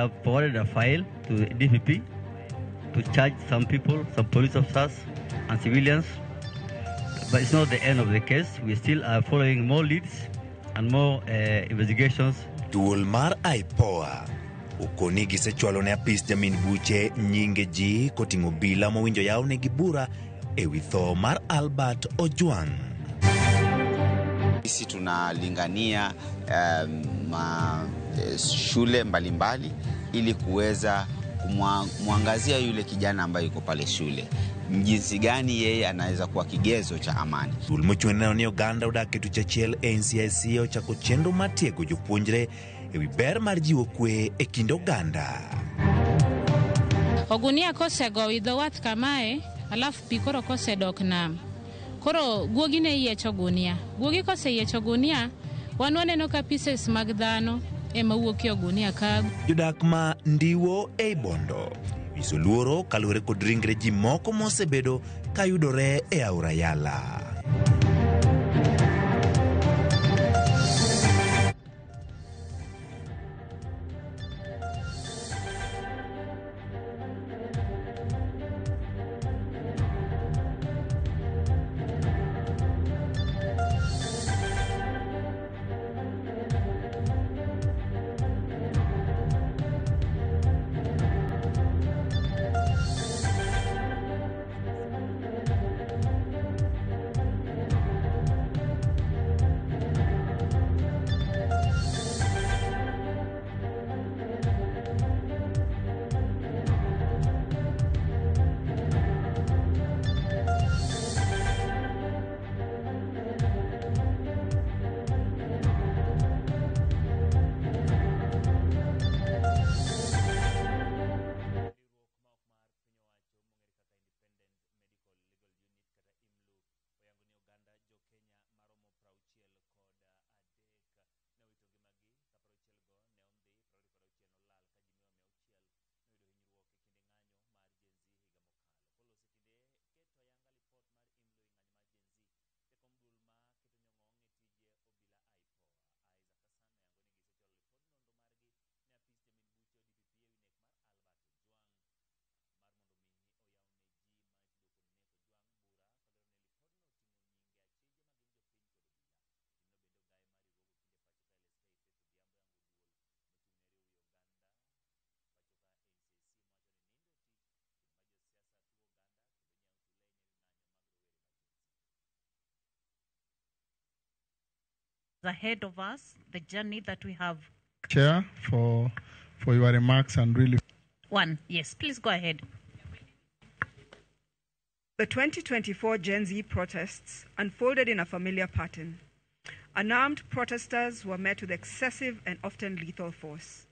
have forwarded a file to the DPP to charge some people, some police officers and civilians. But it's not the end of the case. We still are following more leads and more investigations. Duol mar IPOA okoni gisechwalo ne apis jamin buche nyinge ji koting'o obila mowinjo yawnegi bura ewi tho mar Albert Ojwang. Sisi tunalingania shule mbalimbali ili kuweza kumwangazia yule kijana ambaye yuko pale shule, jinsi gani yeye anaweza kuwa kigezo cha amani. Duol mochung' neno ni oganda odak e tich achiel e NCIC ochako chenro mar tiego jopuonjre ewi ber mar jiwo kwe e kind oganda. Ogunia kosegowi dho wath kamae, alafu pi koro kosedok nam. Koro guogi ne yiecho gunia. Guogi koseyiecho gunia, wan waneno ka pieces mag dhano ema wuok e ogunia ka. Jodak ma Ndiwo ei Bondo nyiso luoro kaluwore kod ringre ji moko mosebedo kayudore e aora Yala. Ahead of us, the journey that we have. Chair, for your remarks and really. One, yes, please go ahead. The 2024 Gen Z protests unfolded in a familiar pattern. Unarmed protesters were met with excessive and often lethal force.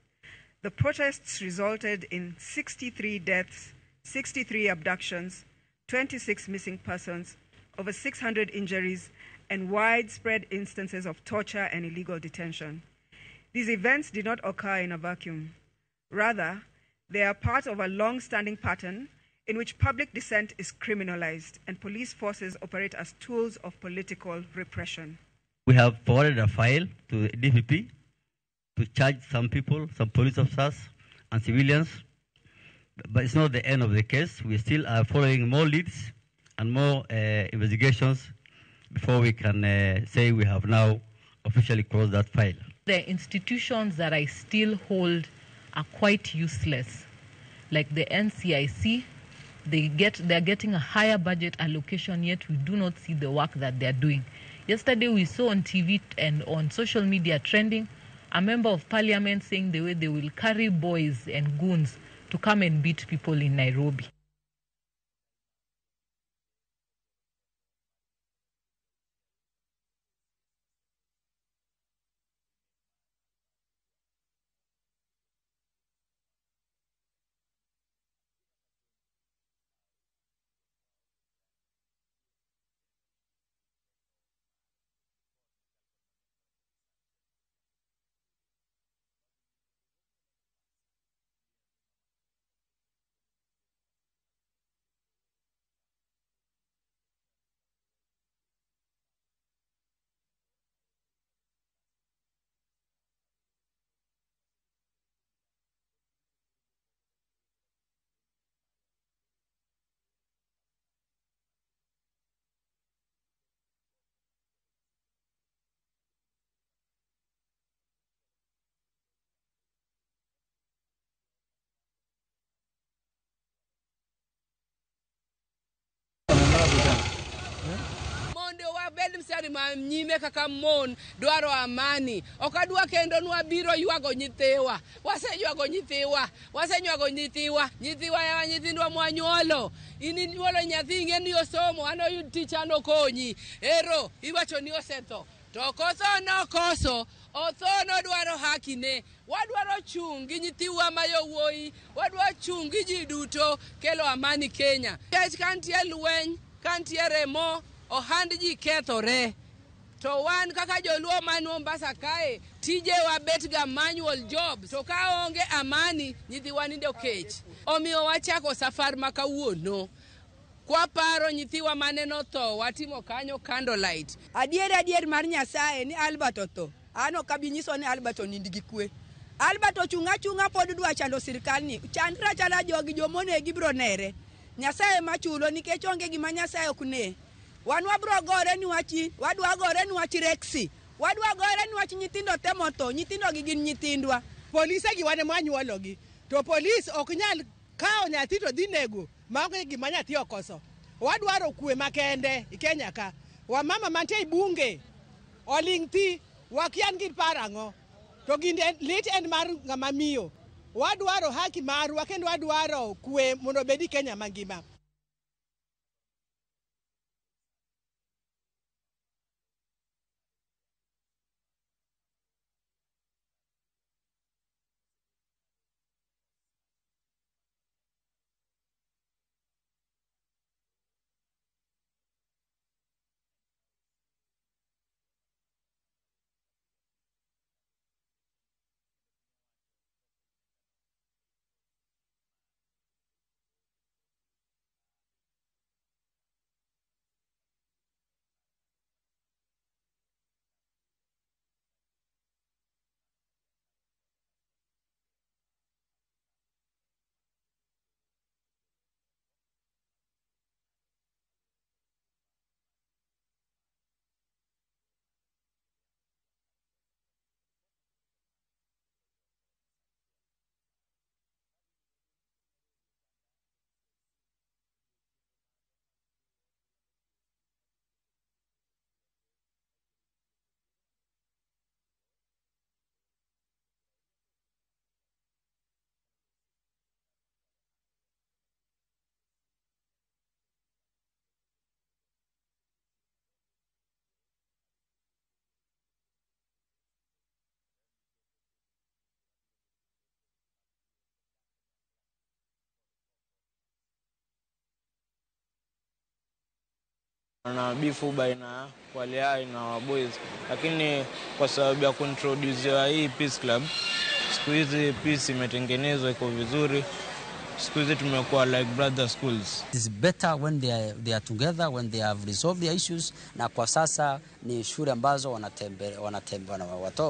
The protests resulted in 63 deaths, 63 abductions, 26 missing persons, over 600 injuries, and widespread instances of torture and illegal detention. These events did not occur in a vacuum. Rather, they are part of a long-standing pattern in which public dissent is criminalized and police forces operate as tools of political repression. We have forwarded a file to the DPP to charge some people, some police officers and civilians. But it's not the end of the case. We still are following more leads and more investigations before we can say we have now officially closed that file. The institutions that I still hold are quite useless, like the NCIC. They're getting a higher budget allocation, yet we do not see the work that they're doing. Yesterday we saw on TV and on social media trending a member of parliament saying the way they will carry boys and goons to come and beat people in Nairobi. Wabed mstari ma nyime kaka mon dwaro amani. Ok adwa kendo nwabiro ywago nyithiwa. Waseywago nyithiwa. Waseywago nyithiwa. Nyithiwa yawa nyithindwa mwanyuolo. In inyuolo nyathi ing'e ni osomo, an oyud tich an okonyi. Ero iwacho ni osetho. To kotho nokoso, otho nodwaro haki ne. Wadwaro chung' gi nyithiwa ma yowuoyi, wadwaro chung' gi ji duto kelo amani Kenya. Nikech ka nitie lweny, ka nitie remo, ohand ji kethore. To wan kaka joluo man Mombasa kae, tijewa bet ga manual jobs. To ka onge amani, nyithiwa nindo kech. Omiyo wachako safar ma kawuono. Kwaparo nyithiwa mane notho, watimo kanyo candlelight. Adier adier mar Nyasaye ni Albert otho. An ok abi nyiso ni Albert onind gi kwe. Albert ochung' achung'a pod dwa chando sirkal ni. Chandra achala jogi jomonegi biro nere. Nyasaye machulo nikech onge gima Nyasaye ok ne. Wan wabro gore ni wach wadwa gore ni wach Rexy. Wadwa gore ni wach nyithindo te motho. Nyithindo gi gin nyithindwa. Polise gi wan ema wanyuologi. To polis ok nyal kawo nyathi to dhi nego maonge gima nyathi okoso. Wadwaro kwe makende e Kenya ka. Wamama mantie e bunge oling' thi wakia ni giparo ang'o. To ginde lit en mar ng'ama miyo. Wadwaro haki marwa kendo wadwaro kwe mondo obed e Kenya mangima. Na bifu baina ya Kwale High na Waboys, lakini kwa sababu ya kuintroduce hii Peace Club, siku hizi peace imetengenezwa iko vizuri. Siku hizi tumekuwa like brother schools. It is better when they are together, when they have resolved their issues. Na kwa sasa ni shule ambazo wanatembea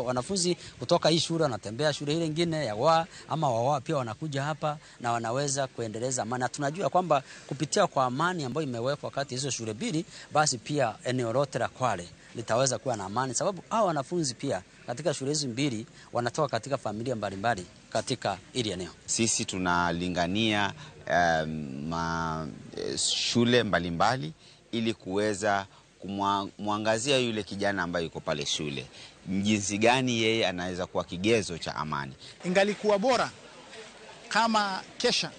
wanafunzi kutoka hii shule wanatembea shule ile nyingine ya wa ama wawa pia wanakuja hapa na wanaweza kuendeleza amani. Na tunajua kwamba kupitia kwa amani ambayo imewekwa kati hizo shule mbili, basi pia eneo lote la Kwale litaweza kuwa na amani, sababu hao wanafunzi pia katika shule hizi mbili wanatoka katika familia mbalimbali katika ili eneo. Sisi tunalingania shule mbalimbali ili kuweza kumwangazia yule kijana ambaye yuko pale shule, jinsi gani yeye anaweza kuwa kigezo cha amani. Ingalikuwa bora kama KESSHA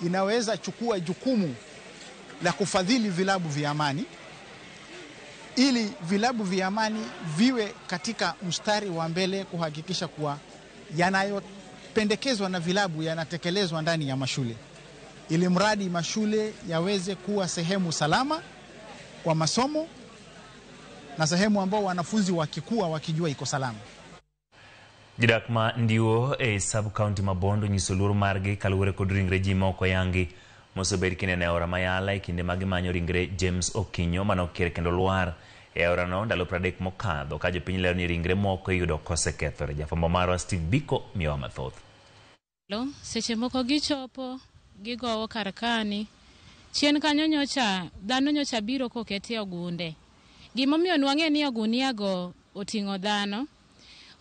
inaweza chukua jukumu la kufadhili vilabu vya amani ili vilabu vya amani viwe katika mstari wa mbele kuhakikisha kuwa yanayopendekezwa na vilabu yanatekelezwa ndani ya mashule, ili mradi mashule yaweze kuwa sehemu salama kwa masomo na sehemu ambao wanafunzi wakikua wakijua iko salama. Jodak ma Ndiwo e sub county ma Bondo nyiso luor margi kaluwore kod ringre ji ma ok oyangi mosebed kineno e aora ma Yala e kinde ma gimanyo ringre James Okinyo manokier kendo lwar e aorano ndalo 30 mokadho ka jopiny lero ni ringre moko iyudo kosekethore. Jafwambo marwa Steve Biko miyowa mathoth. Seche moko gichopo gigowo kar kani chien kanyo nyocha dhano nyocha biro koketie ogunde. Gimomiyo nwang'e ni ogunia go oting'o dhano,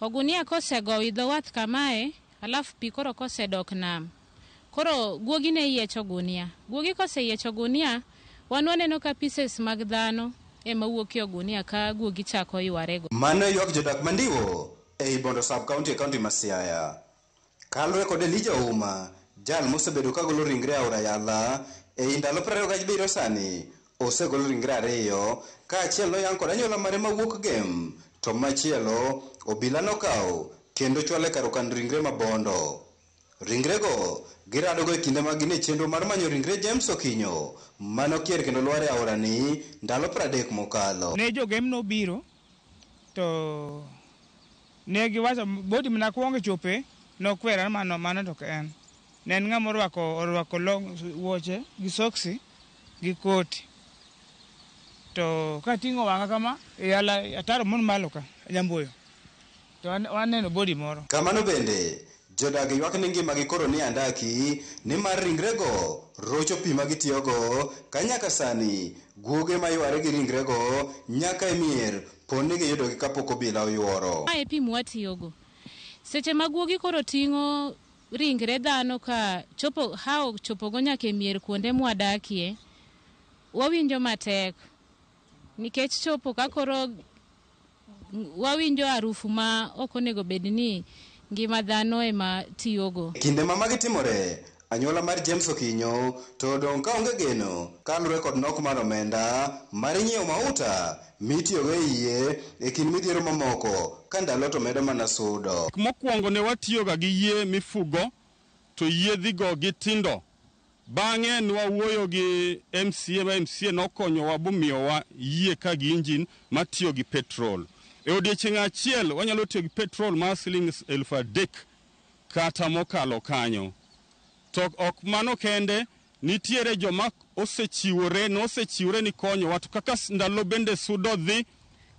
ogunia kosegowo i dho wath kamae, alafu pi koro kosedok nam, koro guogi ne yiecho gunia. Guogi koseyiecho gunia, wan waneno ka pieces mag dhano ema wuok e ogunia ka guogi chako yware go. Mano ywak jodak Mandiwo ei Bondo Sub County e kaunti ma Siaya. Kaluwore kod Elijah Ouma, jal mosebedo kagolo ringre aora Yala ei ndalo 27 sani, osegolo ringre 2 kaachiel noyang kod anyuola mare mawuok Gem, to machielo obila nokawo kendo chwale kar okand ringre ma Bondo. Ringrego giradogo e kinde ma gin e chenro mar manyo ringre James Okinyo manokier kendo lwar e aorani ndalo 30 mokalo. Ne jogem nobiro to ne giwacho bodi mana kuongo chope nokwera mano to en. Ne en ng'ama orwako long wuoche gi soksi gi koti. To kating'o wang'a kama yala ataro mon malo ka Nyambuyo. To waneno bodi moro. Kamano bende jodag ywak ni ngimagi koro ni andaki nimar ringrego rocho pi ma gitiyogo ka nyaka sani guoge mayware gi ringrego nyaka e mier poni giyudogi kapok obila oyuoro. Mae pi mwatiyogo. Seche ma guogi koro ting'o ringre dhano ka chopo hao chopogo nyaka e mier kuonde mwadakie, wawinjo matek nikech chopo ka koro wawinjo harufu ma ok onego bed ni ngima dhano ema tiyogo. Kinde ma magi timore, anyuola mar James Okinyo to odong' kaonge geno kaluwore kod nok mar omenda mar nyiewo mauta mitiyogo e yie e kind midhiero mamoko ka ndalo to medo mana sudo. Mokwongo ne watiyoga gi yie mifugo to yiedhigo gitindo. Bang'e ne wawuoyo gi MCA ma MCA nokonyowa bomiyowa yie ka gi injin matiyo gi petrol. E odiechieng' achiel wanyalo tiyo gi petrol mar siling 3,000 kata mokalo kanyo. To ok mano kende, nitiere joma osechiwore nosechiwore ni konyowa to kaka ndalo bende sudo dhi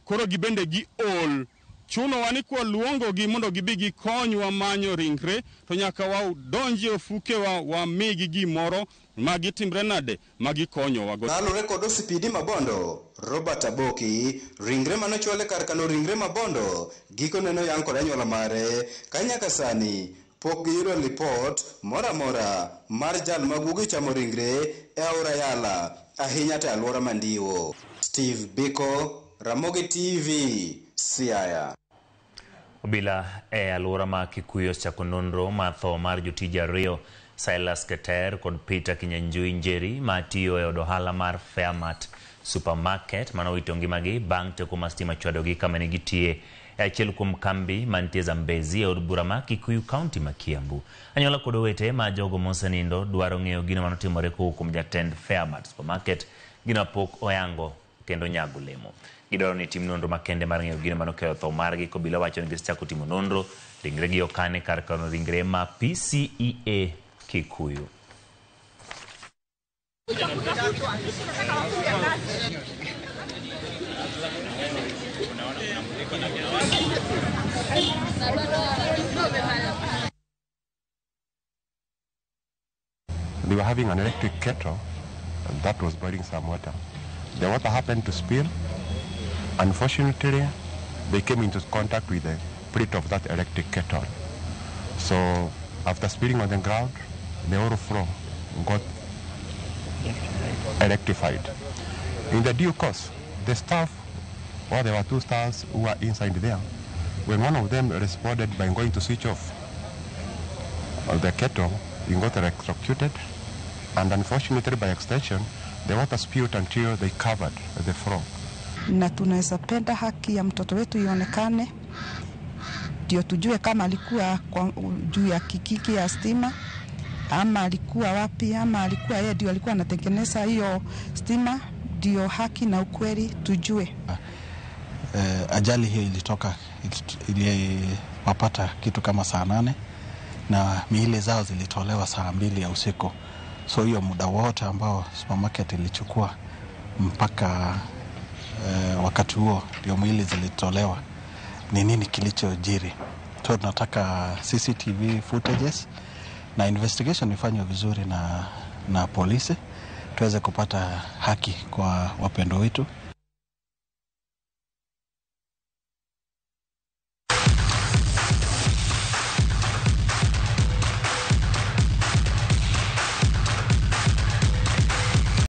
koro gibende giol. Chunowa ni kwaluongogi mondo gibi gikonywa manyo ringre to nyaka wadonji e ofukewa wamigi gimoro ma gitimre nade ma gikonyowago. Kaluwore kod OCPD ma Bondo, Robert Aboki, ringre manochwal e kar kano ringre ma Bondo gikone noyang kod anyuola mare ka nyaka sani pok giyudo lipot moro amora mar jal ma guogi chamo ringre e aora Yala ahinya to e alwora ma Ndiwo. Steve Biko, Ramogi TV, Siaya. Obila e alwora ma Kikuyu osechako nonro mar tho mar jotije 2 Silas Keter kod Peter Kinyanjui Njeri matiyo e od ohala mar Fairmart Supermarket manowito ngimagi bang' teko mar stima chwadogi kama ne gitiye e achiel kuom kambi mantie Zambezi e od bura ma Kikuyu County ma Kiambu. Anyuola kod owete ma jogo mosenindo dwaro ng'eyo gino manotimore kowuok kuom jatend Fairmart Supermarket, gino pok oyango kendo nyago lemo. Gidwaro ni tim nonro makende mar ng'eyo gino manokelo tho margi. Kobila wacho ni gisechako timo nonro, ringregi okane kar kano ringre ma PCEA Kikuyu. They were having an electric kettle that was boiling some water. The water happened to spill. Unfortunately, they came into contact with the plate of that electric kettle. So after spilling on the ground, the whole floor got electrified. In the due course, the staff, or there were two staffs who were inside there, when one of them responded by going to switch off the kettle, he got electrocuted, and unfortunately by extension, the water spilled until they covered the floor. Na tunaweza penda haki ya mtoto wetu ionekane, ndio tujue kama alikuwa juu ya kikiki ya stima ama alikuwa wapi, ama alikuwa yeye ndio alikuwa anatengeneza hiyo stima, ndio haki na ukweli tujue. Ajali hiyo iliwapata kitu kama saa 8 na miili zao zilitolewa saa 2 ya usiku. So hiyo muda wote ambao supermarket ilichukua mpaka wakati huo ndio mwili zilitolewa, ni nini kilichojiri? So tunataka CCTV footages na investigation ifanywe vizuri na polisi tuweze kupata haki kwa wapendo wetu.